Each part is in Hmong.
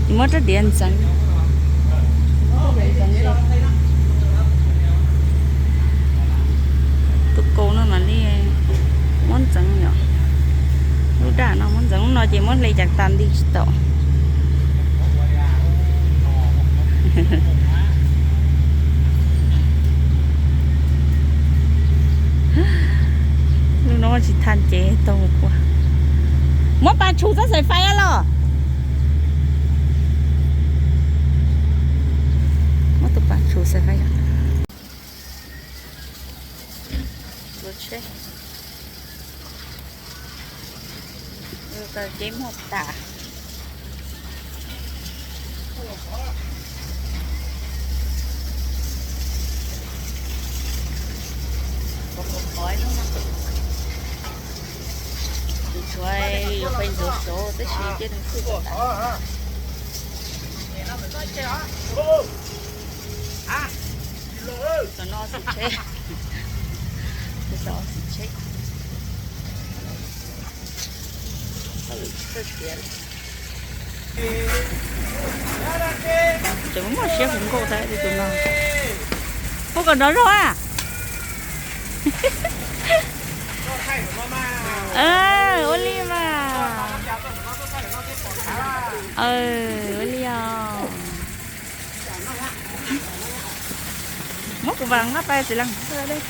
Muab rab diav ntxeev, tus kaus no mam li muab ntxeev yom. Lub daj no muab ntxeev, lub no ces muab hle cas tas nti tsis tau. Lub no tsis thaj ces tau mus ua. Muab pas tshum txoj xaim fais los. Muab tus pas tshum xaim fais. Taw ceb muag tas. Tus tshuav yuav pais ntxuav saud tab sis cia nws xwb tas. Tom no xim tsheb, tom xim tsheb. Tseem muaj siab hu nkauj thiab tus no. Puab kom nrov zog a. Ua li mas. Ua li os. Muab kuv vas nqa pais txiv leej.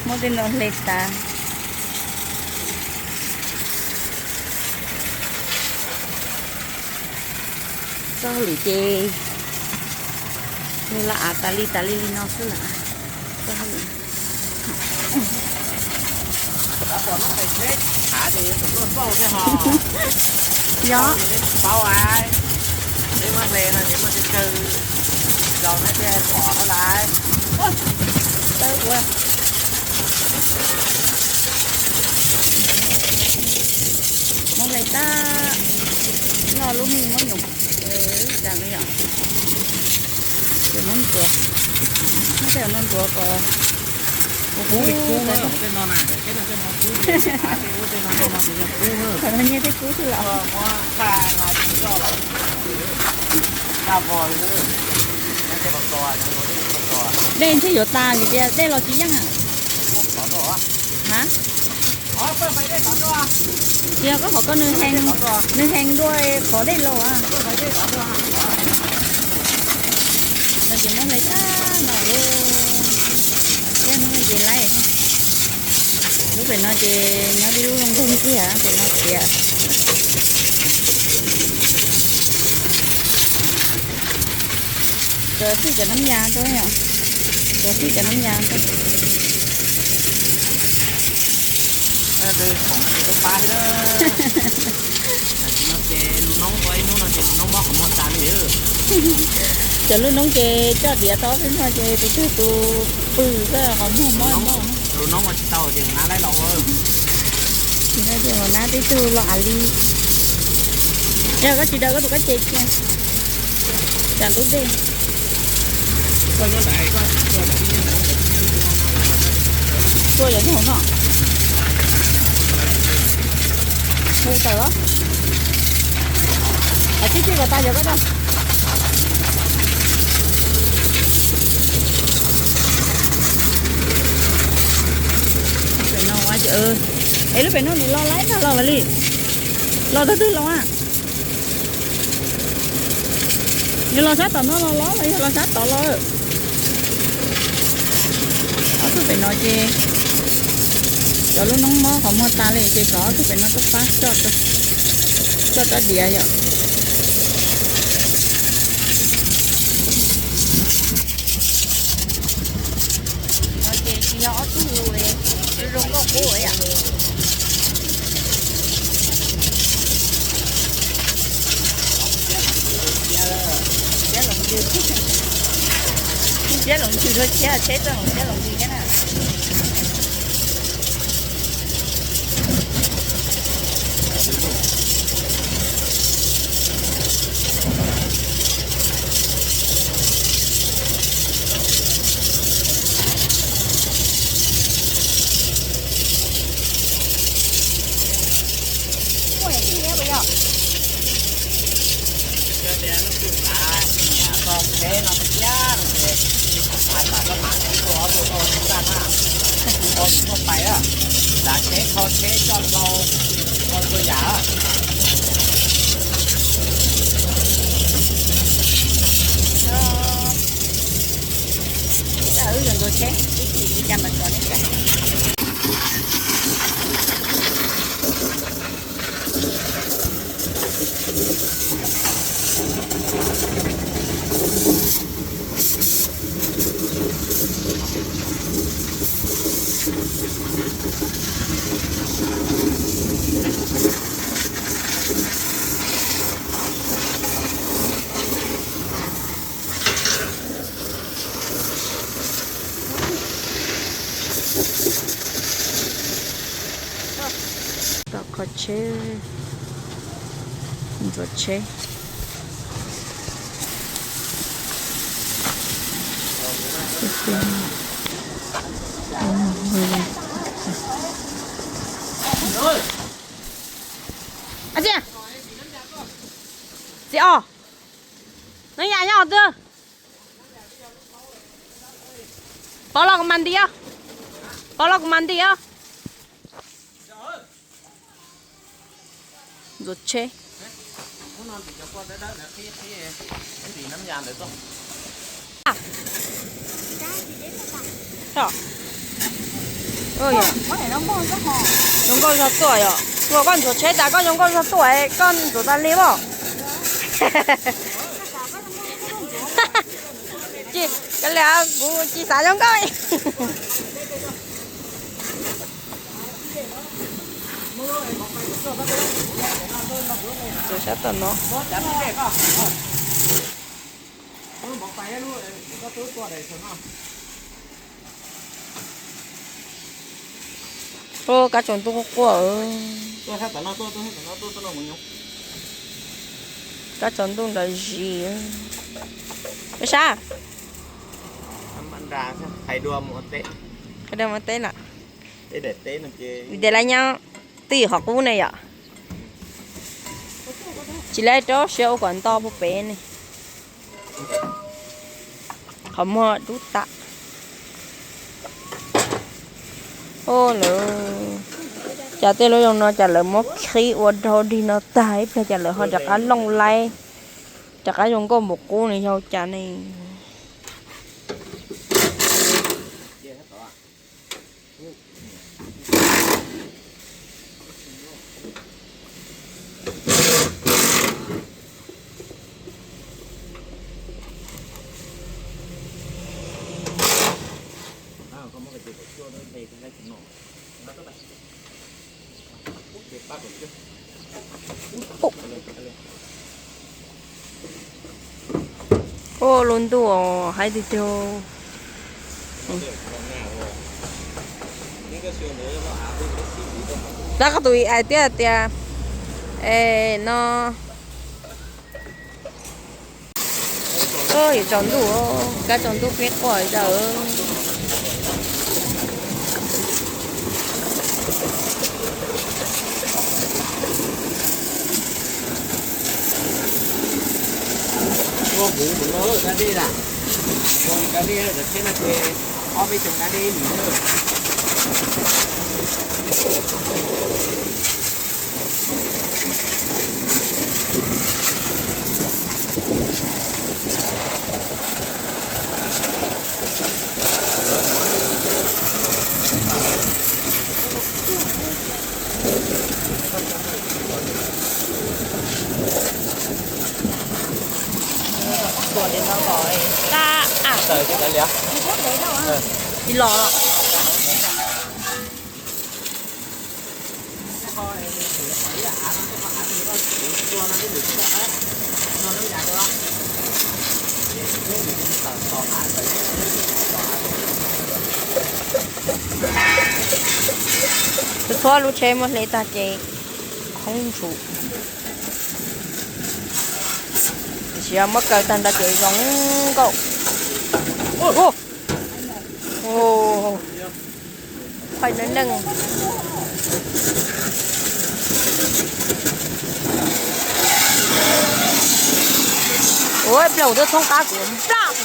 Muab tej no hle tas. Txoj hauj lwm ces nws los av tas li tas li li no xwb lawm. Txoj hauj lwm. Yog. Muab hle tag, noj lub me muab nyuam tas li yom. Ces muab ntxuav, muab tej no ntxuav kom kub kub. Nyiaj tej kub xwb los. Dej ntshe yuav tas vim tias dej los tsis yeej. Ha? Tias koj qhov ko nws heev dua qhov dej los. No ces muab hle tag no lub, thiab hnub no ces laib. Lub pem no ces nyob tib lub zoo nkaus kiag, pem no khiav. Cov xij cov noob ya rau, cov xij cov noob ya rau. Cov lub noob ces coj diav tau xwb no ces tus twg tus pw xwb qhov muag mob. Lub noob mas tsis tau ces nab laib los. Tsis no ces nab tib tug los av li. Yog koj tsis daws koj tus kab ces cia. Tsam ntub dej. Tua cov nyuj hauv no. Hu tawm los. Tib txij kom tas cov koj tau. Pem no, es lub pem no nws los laib tag los lawm li. Los tag twg los a? Nws los sab tom no los los los yog los sab tod los? Ob tug pem no ces cov lub noob mob qhov muag tas li ces kom ob tug pem no tuaj pab coj rab diav yom. Ces tsis yog ob tug zoo nkauj qub yom. Siab loos ntws rau thiab, tsheb txawj loos siab loos ntws thiab na. Koj mam ua ua ua ua pais, lav tsheb kho tsheb coj hlau, ua ua yam. Wb yuav ntxuav tsheb ib chim li cas mam tso nej saib. Tom kho tsheb, ntxuav tsheb. Txiv, txiv os, nov yam nyob twg? Pov los kuv mam nti os. Pov los kuv mam nti os. Ntxuav tsheb. Zoo nkauj zog tuaj yom. Ua koj ntxuav tsheb tas koj zoo nkauj zog tuaj, koj ntxuav tas li as. Tsis, koj li kuv tsis xav zoo nkauj. Sab tom no. Kab tsaus ntuj quaj quaj. Kab tsaus ntuj nrov zis. Sab, hais dua mus teb na. Vim tias lawv nyob twj ywm qhov qub ne yom. Tsis lawv rau siab ua kom nto puag pem ne. Qhov muag dub tas. Ua lawv, cas tej lub zoo no cas lawv muab qhib ua rau dig no tag ib pliag cas lawv ho rov qab looj laib, rov qab zoo nkauj npaum qub ne yog cas ne. Ua lub ntuj haib tiag tiag. Tab koj tus ais thiab tias, es no, yuav tsaus ntuj, kab tsaus ntuj peb quaj li ntawd. Ua huv mus no da dej da, ua da dej da tsheb no ces ob peb xyoos da dej ib nim na. Tsis los. Txhua lub tsheb muab hle tag ces khoob ntshum. Tiam sis muab kaw tag nrho ces zoo nkauj. Phaj neej neej. Ua plaub tuaj thoob qab kuv nplaj.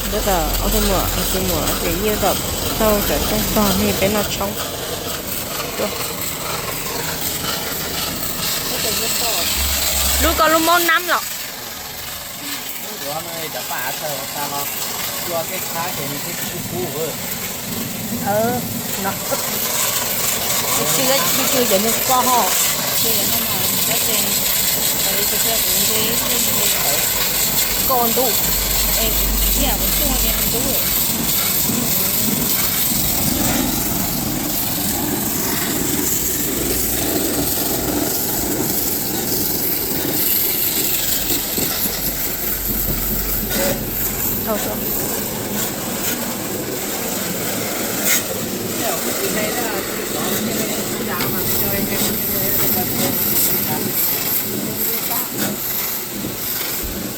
Ntawd ob tug muam, ob tug muam ces yeej tau tau cov tag tog ne peb noj tshoob. Lub koj lub maub nab los. Cov nws ko ho. Koj ua ntu.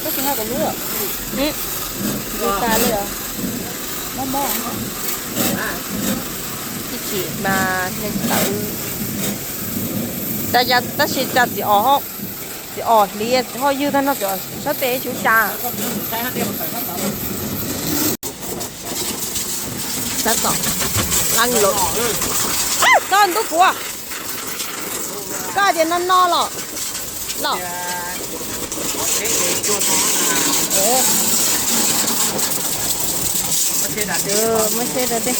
Koj tsis nqa kuv lub? Lub tas li os. Mob mob. Ib chim mas hle tawv. Tab sis cas txiv os, txiv os hliv ho ywg tag no, txiv os sab tes tsis ua cas. Koj ntub kuv, koj tias no no los, los. Muab seb rau tej.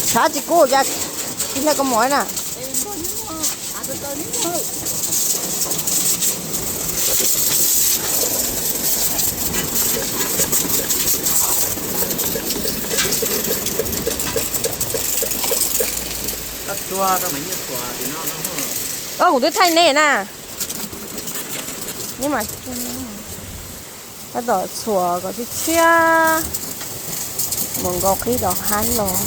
Tshav tsis kub cas, tsis hle kua muam na. Koj kuv twb thaij nej na. Tab tom txhuam kom tshiab tshiab, mus nkaus qhib rau hab los.